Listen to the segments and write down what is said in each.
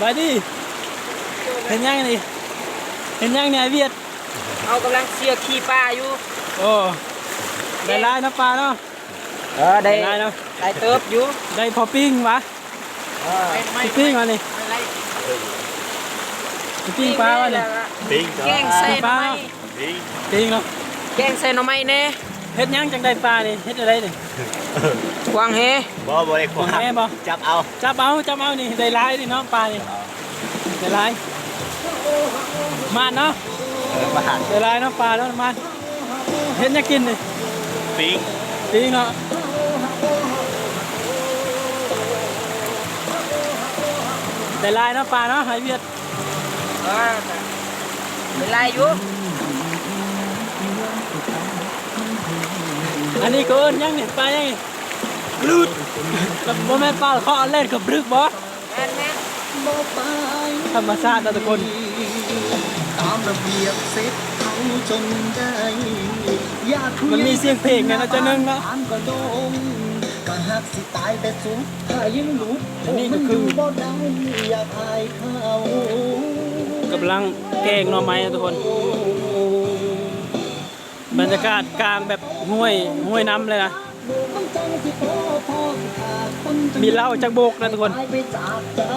ບາຍດີ ເຮັດຫຍັງນີ້? ເຮັດຫຍັງນີ້ອ້າຍວຽດ? ເຮົາກຳລັງເຊຍຂີ້ປາຢູ່. ໂອ້ ໄດ້ຫຼາຍເນາະປາເນາະ. ເອີ ໄດ້ ໄດ້ຫຼາຍເນາະ ຫຼາຍເຕີບຢູ່. ໄດ້ພໍປີ້ງຫວາ? ເອີ ຊິປີ້ງຫວານີ້? ຊິປີ້ງປາຫວານີ້? ປີ້ງ ແກງໃສ່ໜໍ່ໄມ້. ປີ້ງ ປີ້ງເນາະ ແກງໃສ່ໜໍ່ໄມ້ແດ່. ເຮັດຫຍັງຈັ່ງໄດ້ປານີ້? ເຮັດແນວໃດນີ້? ຂວາງແຫ. ບໍ່ ບໍ່ໄດ້ຂວາງ ຂວາງແຫບໍ່? ຈັບເອົາ ຈັບເອົາ ຈັບເອົານີ້. ໄດ້ຫຼາຍນີ້ເນາະປານີ້ ໄດ້ຫຼາຍ ມານເນາະ. ເອີ ມານ ໄດ້ຫຼາຍເນາະປາເນາະ ມານ. ເຮັດຫຍັງກິນນີ້? ປີ້ງ ປີ້ງເນາະ. ໄດ້ຫຼາຍເນາະປາເນາະ ອ້າຍວຽດ. ເອີ ໄດ້ຫຼາຍຢູ່. ອັນນີ້ເຂົາເອີ້ນຫຍັງນີ້? ປາຫຍັງນີ້? ບລູດ ບໍ່ແມ່ນປາເຂົາເອົາແລ່ນກັບບລຶກບໍ່? ແມ່ນໆ ທຳມະຊາດເນາະທຸກຄົນ. ຕາມລະບຽບເສັດເຂົາຈົນໄດ້ ມັນມີສຽງເພງແດ່ເນາະ ເຈົ້າໜຶ່ງເນາະ. ອັນນີ້ກໍຄືກຳລັງແກງໜໍ່ໄມ້ເນາະທຸກຄົນ. ບັນຍາກາດກາງແບບຫ້ວຍ ຫ້ວຍນ້ຳເລີຍນະ. ມີເຫຼົ້າຈັກໂບກນະທຸກຄົນ.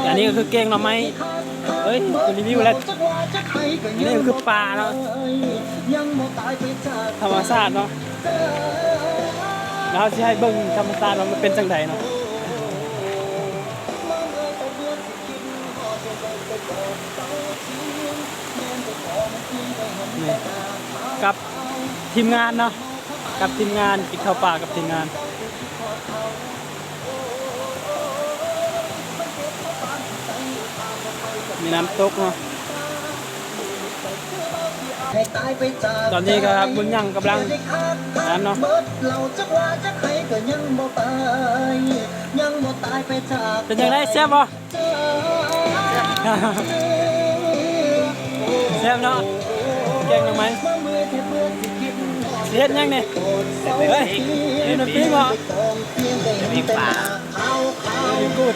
ອັນນີ້ກໍຄືແກງໜໍ່ໄມ້. ເອີຍ ຣີວິວແລ້ວ. ອັນນີ້ກໍຄືປາເນາະ ທຳມະຊາດເນາະ. ແລ້ວເຮົາຊິໃຫ້ເບິ່ງທຳມະຊາດວ່າມັນເປັນຈັ່ງໃດເນາະ. ນີ້ ກັບທີມງານເນາະ ກັບທີມງານ ກິນເຂົ້າປ່າກັບທີມງານ. ມີນ້ຳຕົກເນາະ. ຕອນນີ້ກໍບຸນຍັງກຳລັງອັນນັ້ນເນາະ. ເປັນຈັ່ງໃດ ແຊບບໍ່? ແຊບເນາະ ແກງໜໍ່ໄມ້. ຊິເຮັດຫຍັງນີ້? ເຮີ້ຍ ເຮັດໜ້ຳປີ້ງເບາະ? ປີ້ງປາ. Very good.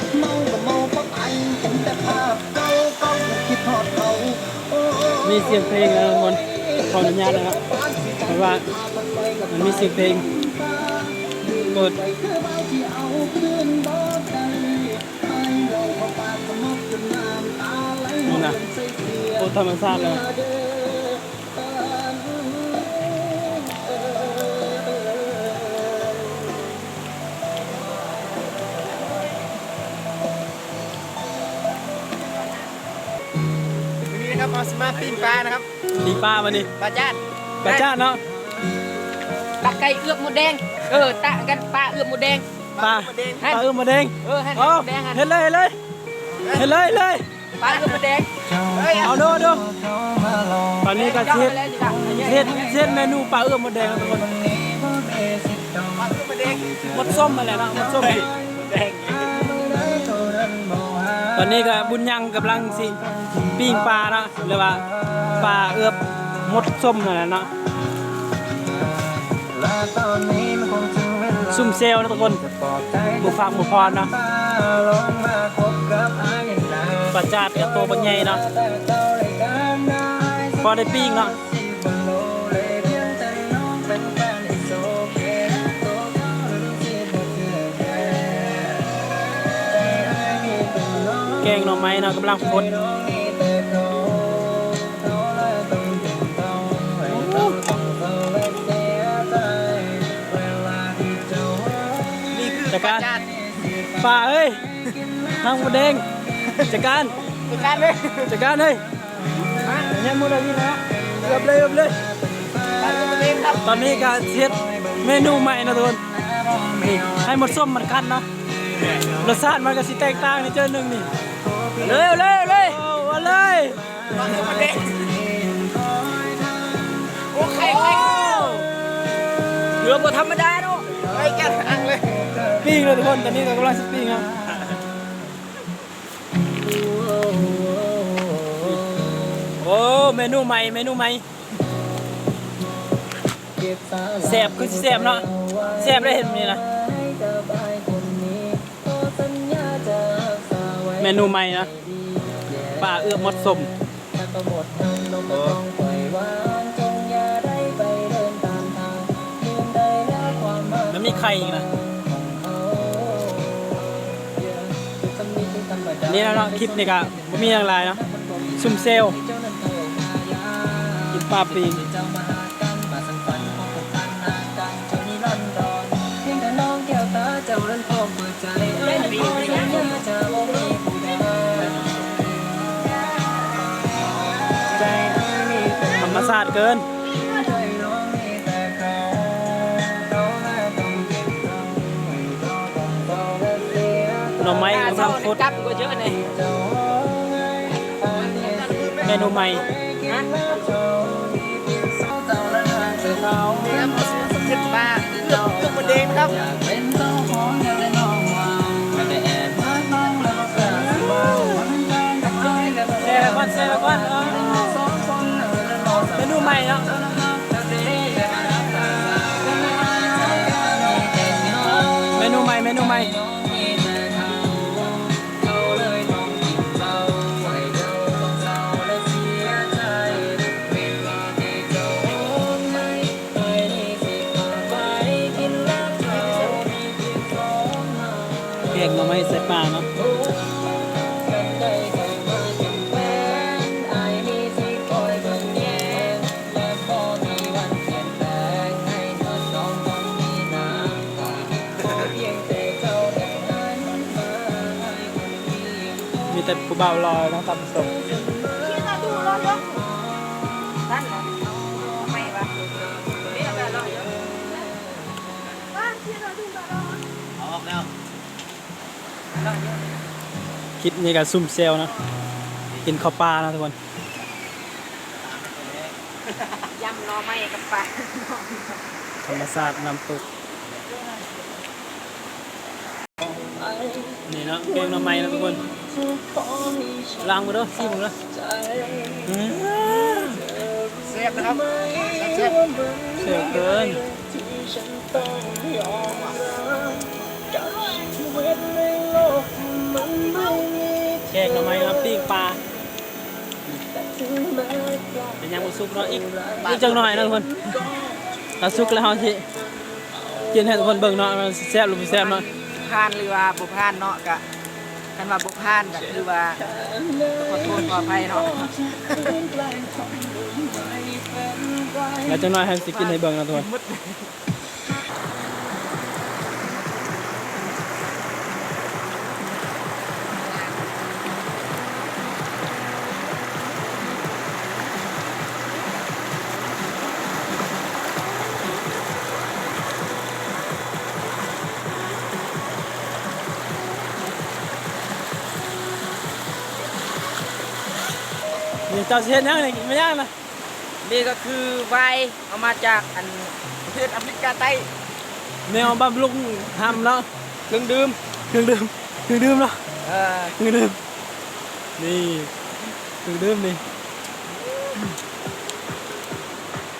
ມີສຽງເພງນະທຸກຄົນ ຂໍອະນຸຍາດນະ ເພາະວ່າມັນມີສຽງເພງ. Good. ນີ້ນະ ໂອ້ ທຳມະຊາດເລີຍ. ມື້ນີ້ນະຄັບ ເຮົາຊິມາປີ້ງປານະຄັບ. ປີ້ງປາມື້ນີ້ ປາຈາດ ປາຈາດເນາະ. ຕາໄກ່ເອືອບມົດແດງ ເອີ ຕາກັນ ປາເອືອບມົດແດງ. ປາ ປາເອືອບມົດແດງ. ເອີ ເຮັດເລີຍ ເຮັດເລີຍ ເຮັດເລີຍ. ປາເອືອບມົດແດງ. ເອົາເດີ ເອົາເດີ. ຕອນນີ້ກໍຊິເຮັດ ເຮັດ ເຮັດເມນູປາເອືອບມົດແດງທຸກຄົນ. ປາເອືອບມົດແດງ ມົດສົ້ມຫັ້ນແຫຼະເນາະ ມົດສົ້ມ. ຕອນນີ້ກໍບຸນຍັງກຳລັງຊິປີ້ງປາເນາະ ຫຼືວ່າປາເອືອບມົດສົ້ມຫັ້ນແຫຼະເນາະ. ຊຸມແຊວເນາະທຸກຄົນ ໝູ່ຟັກໝູ່ພອນເນາະ. ປາຈາດກໍໂຕບັກໃຫຍ່ເນາະ ພໍໄດ້ປີ້ງເນາະ. ແກງໜໍ່ໄມ້ເນາະ ກຳລັງຟົດ. ນີ້ຄື ຈັດການ ປາຈາດ ປາເອີຍ ທາງໝູແດງ ຈັດການ ຈັດການເລີຍ ຈັດການເລີຍ. ຍັງບໍ່ໄດ້ນີ້ນະ ເອືອບເລີຍ ເອືອບເລີຍ. ຕອນນີ້ກໍຊິເຮັດເມນູໃໝ່ເນາະທຸກຄົນ. ນີ້ ໃຫ້ໝົດສົ້ມມັນກັນເນາະ ລົດຊາດມັນກໍຊິແຕກຕ່າງນິດໜຶ່ງນີ້. ເລີຍ ເລີຍ ເລີຍ ເອົາເລີຍ. ໂອ້ ໄຂ່ ໄຂ່ ຖືວ່າບໍ່ທຳມະດາເນາະ ໄຂ່ຈັດອັງເລີຍ. ປີ້ງເລີຍທຸກຄົນ ຕອນນີ້ກໍກຳລັງຊິປີ້ງເນາະ. ໂອ້ ເມນູໃໝ່ ເມນູໃໝ່ ແຊບ ຄືຊິແຊບເນາະ ແຊບໄດ໋ ເຫັນນີ້ນະ ເມນູໃໝ່ນະ. ປາເອືອກໝົດສົມ. ໂອ້ ມັນມີໄຂ່ອີກນະ. ນີ້ແຫຼະເນາະ ຄລິບນີ້ກະບໍ່ມີຫຍັງຫຼາຍເນາະ ຊຸມແຊວ ກິນປາປີ້ງ. ທຳມະຊາດເກີນ. ໜໍ່ໄມ້ກຳລັງຂຸດ. ເມນູໃໝ່ ເຮັດປາເອືອກ ເອືອກໝົດແດງນະຄັບ. ແຊໄປກ່ອນ ແຊໄປກ່ອນ. ເອີ ເມນູໃໝ່ເນາະ ເມນູໃໝ່ ເມນູໃໝ່. ແກງໜໍ່ໄມ້ໃສ່ປາເນາະ. ມີແຕ່ຜູ້ບ່າວຫຼໍ່ເນາະທ່ານຜູ້ຊົມ. ເອົາອອກແລ້ວ. ຄລິບນີ້ກະຊຸມແຊວເນາະ ກິນເຂົ້າປ່າເນາະທຸກຄົນ. ຢຳໜໍ່ໄມ້ກັບປາ ທຳມະຊາດນ້ຳຕົກ. ນີ້ເນາະ ແກງໜໍ່ໄມ້ເນາະທຸກຄົນ. ລອງເບິ່ງເດີ ຊີມເບິ່ງເດີ. ອືມ ແຊບນະຄັບ ແຊບ ແຊບເກີນ. ແກງໜໍ່ໄມ້ມາປີ້ງປາ. ເປັນຫຍັງບໍ່ສຸກເນາະ ອີກ ອີກຈັກໜ້ອຍເນາະທຸກຄົນ. ຖ້າສຸກແລ້ວເຮົາຊິກິນໃຫ້ທຸກຄົນເບິ່ງເນາະ ວ່າຊິແຊບຫຼືບໍ່ແຊບເນາະ. ຜ່ານຫຼືວ່າບໍ່ຜ່ານເນາະ ກະ ຄັນວ່າບໍ່ຜ່ານກະຄືວ່າຂໍໂທດຂໍອະໄພເນາະ. ແລ້ວຈັກໜ້ອຍເຮົາຊິກິນໃຫ້ເບິ່ງເນາະທຸກຄົນ. ນີ້ເຈົ້າຊິເຮັດຫຍັງນີ້ ກິນມາຫຍັງນະ? ນີ້ກໍຄືວາຍ ເອົາມາຈາກອັນປະເທດອາຟຣິກາໃຕ້ ແນວບຳລຸງຮຳເນາະ. ເຄື່ອງດື່ມ ເຄື່ອງດື່ມ ເຄື່ອງດື່ມເນາະ. ເອີ ເຄື່ອງດື່ມ ນີ້ເຄື່ອງດື່ມນີ້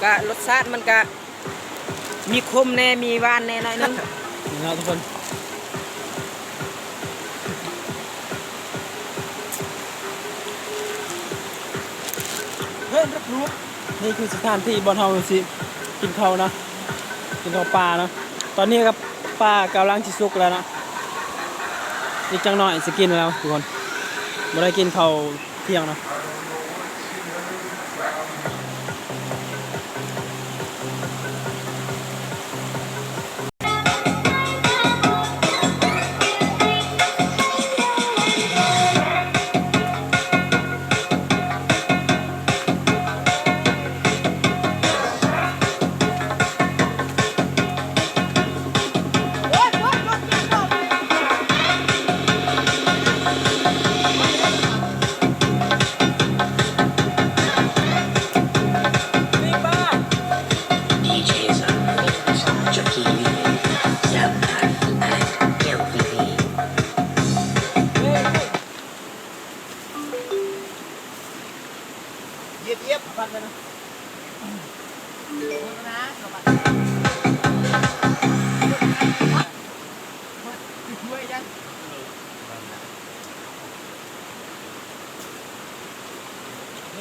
ກະລົດຊາດມັນກະມີຂົມແດ່ ມີຫວານແດ່ໜ້ອຍໜຶ່ງ ນີ້ເນາະທຸກຄົນ. ເຮີ້ຍ ນີ້ຄືສະຖານທີ່ບ່ອນເຮົາຊິກິນເຂົ້າເນາະ ກິນເຂົ້າປ່າເນາະ. ຕອນນີ້ກໍປາກຳລັງຊິສຸກແລ້ວເນາະ ອີກຈັກໜ້ອຍຊິກິນແລ້ວທຸກຄົນ. ບໍ່ໄດ້ກິນເຂົ້າທ່ຽງເນາະ.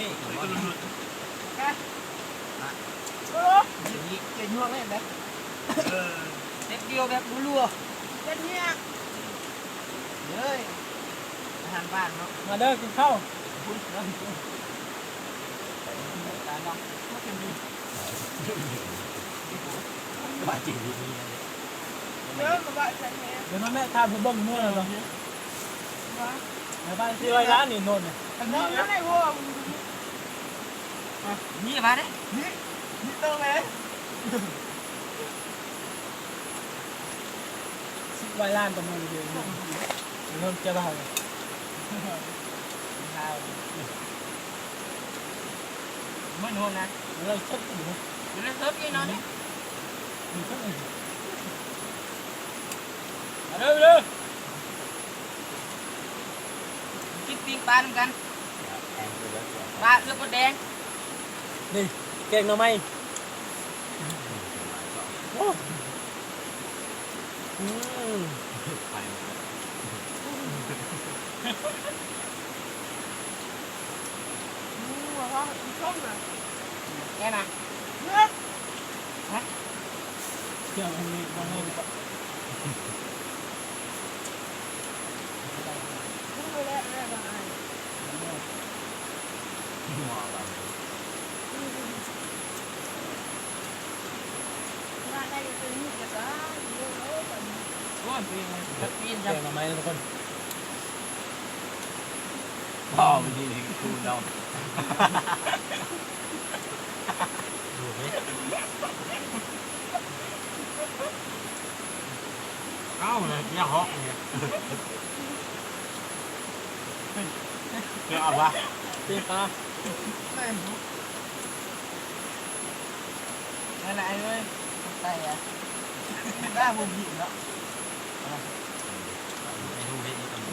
ຈະຍົວກເລີຍນະ ເອີ ເຮັດດຽວແບບລັວໆ ເຮັດເນຍເລີຍ ອາຫານບ້ານເນາະ ມາເດີກິນເຂົ້າ ເດີມາໄຫວ້ໃສ່ແມ່ ດຽວນັ້ນແມ່ ຖ້າຜູ້ເບິ່ງນວນແລ້ວ ໄປບ້ານທີ່ໄວລ້ານນີ້ໂນນນະ ອັນນີ້ນະ ນີ້ມາເດ້ ນີ້ ນີ້ໂຕເລີຍ ໄວລ້ານຕະໂມງເດີ ໂນນຈະລາວ ເບິ່ງໂນນນະ ໄລຟ໌ສົດຢູ່ ໄລຟ໌ສົດຢູ່ເນາະນີ້ ມາເດີ ມາເດີ ກິນປີ້ງປານຳກັນ ປາເອື້ອມມົດແດງ ນີ້ ແກງໜໍ່ໄມ້ ໂອ້ ອືມ ແນ່ນະ ເອີ ຈຽວອັນນີ້ບໍ່ແມ່ນ ໂອ້ຍ ປີນ ປີນ ແກງໜໍ່ໄມ້ນະທຸກຄົນ ພໍ່ມັນນີ້ຄືເຮົາ ເອົາເລີຍ ເບຍເຫາະເລີຍ ເບຍເອົາວະ ເບຍປາ ແມ່ນບໍ່ ນັ້ນນະ ອ້າຍເອີຍ ໃສ່ອະ ໄດ້ບໍ່ຜິດເນາະ ໄປດູເຮັດອີກ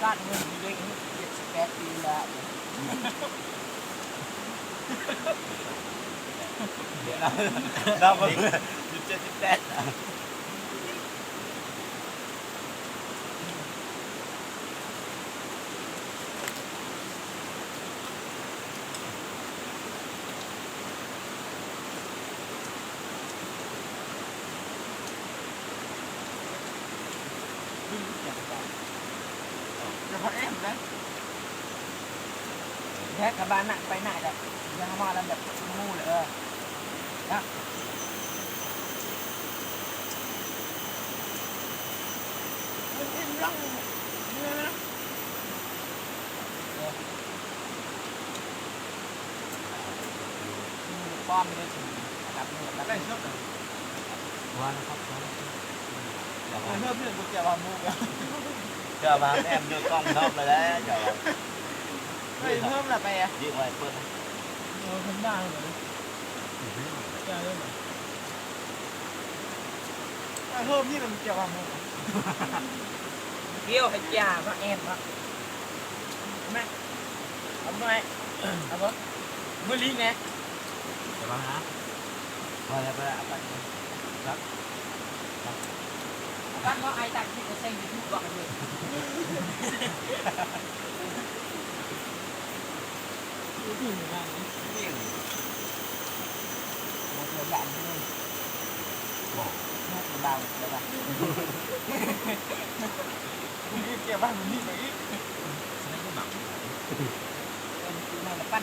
ກາດເງິນເດັກເຈັດສິບແປດປີແລ້ວ ເດ ລາວ ລາວບໍ່ ເຈັດສິບແປດ ແລ້ວເຂົາແອມນະ ແທ້ກະບ້ານນະ ໄປນະ ກະຢ່າມາລະແບບໝູ່ເລີຍ ເອີ ນະ ມັນອີ່ມຫຼັງເນາະ ເອີ. ປ້ອມເດ້ ໄລຟ໌ສົດ ວ່ານະຄັບ ເຈົ້າ ເຈົ້າວ່າ ເລີ່ມເລື່ອງບໍ່ແກ່ວ່າໝູ່ ເຈົ້າວ່າແອມຢູ່ກ້ອງນອກແລ້ວ ເຈົ້າວ່າ ໄປເພີ່ມລະໄປ ຍິງໄວ້ເບິ່ງ ເອີ ເພິ່ນດ່າເລີຍ ແກ່ເລີຍ ເອີ ເຮີບນີ້ມັນກ່ຽວກັບໝູ່ ກ່ຽວໃຫ້ຈ້າມາແອມເນາະ ແມ່ນ ເອົາໜ້ອຍ ເອົາບໍ່ ມື້ລີ້ແນ່ ລະວັງນະ ພໍແລ້ວ ພໍແລ້ວ ເອົາປັດ ປັດ ເອົາປັດບໍ່ ອ້າຍຕັກທີ່ບໍ່ໃສ່ຢູທູບບອກເລີຍ ເຈົ້າບ້ານນີ້ໄປອີກ ນັ້ນລະປັ້ນ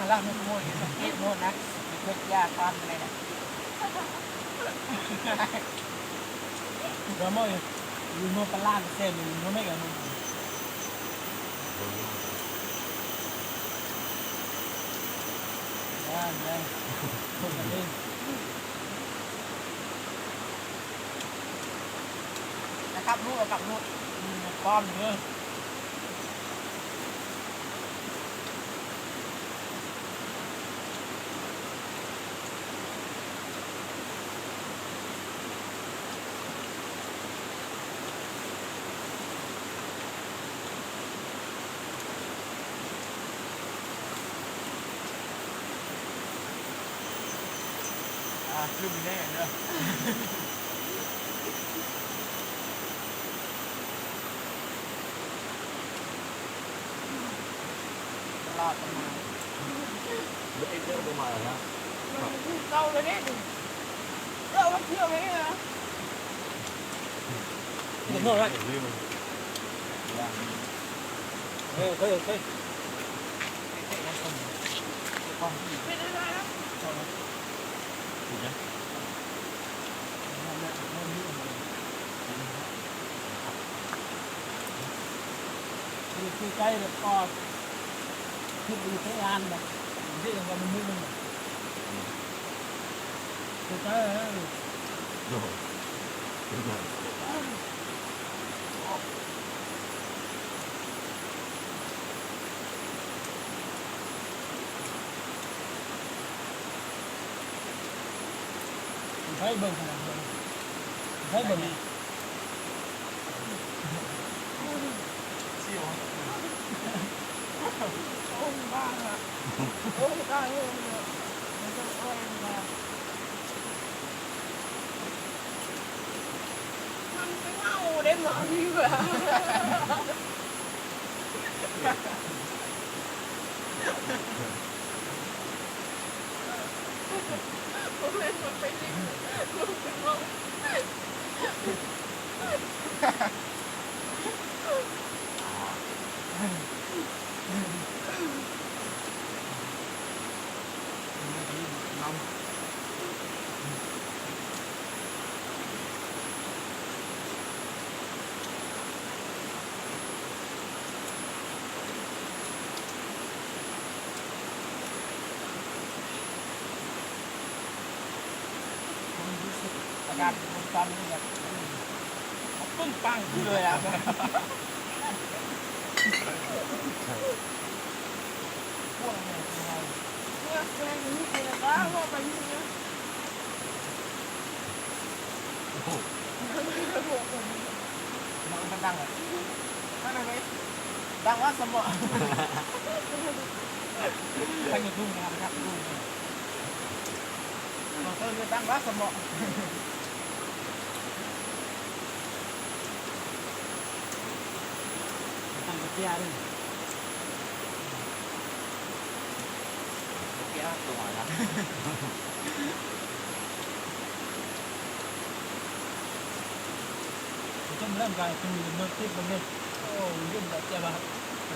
ງລະ ມັນຂະໂມຍ ມັນເກັບໂນດນະ ມັນເກັບຢາຄວາມໄປແລ້ວ Vamos, uno para adelante, no me ganó. Yan, yan. Pagdating. Nakaplo, nakaplo. Yung form, yun. ອ່າ ຄືມີແນ່ເດີ ຕະຫຼາດປະມານ ເດີ ເດີ ບໍ່ມາແລ້ວນະ ເກົ່າເລີຍເດ້ ເດີ ມາທ່ຽວເລີຍນະ. Good morning. Okay, okay, okay. ຄືໃກ້ແບບກໍ ຄືບໍ່ໄດ້ໃຊ້ງານແບບ ເຮັດຫຍັງກໍມັນມຶນ ເຂົ້າໃຈ ໂດຍ ໃຫ້ເບິ່ງຂະໜາດເບິ່ງ ໃຫ້ເບິ່ງ ມັນເປັນເຮົາເດ້ເນາະ ບໍ່ແມ່ນມັນໄປດິນ ມັນເປັນເຮົາ. ອາກາດມັນສັ່ນແບບ ປຶ້ງປັງຄືເລີຍອະ. ໂອ້ໂຫ ມັນດັງອະ ດັງວ່າສະເໝາະ ໃນຢູທູບນະຄັບ ມອເຕີນີ້ດັງວ່າສະເໝາະ ຕັ້ງກະເຈຍເລີຍ ກະເຈຍຕົວນະ ຈົນເລີ່ມກາຍຄືເດີນຕິດເບິ່ງເດ້ ໂອ້ ເລີ່ມກະເຈຍວ່າ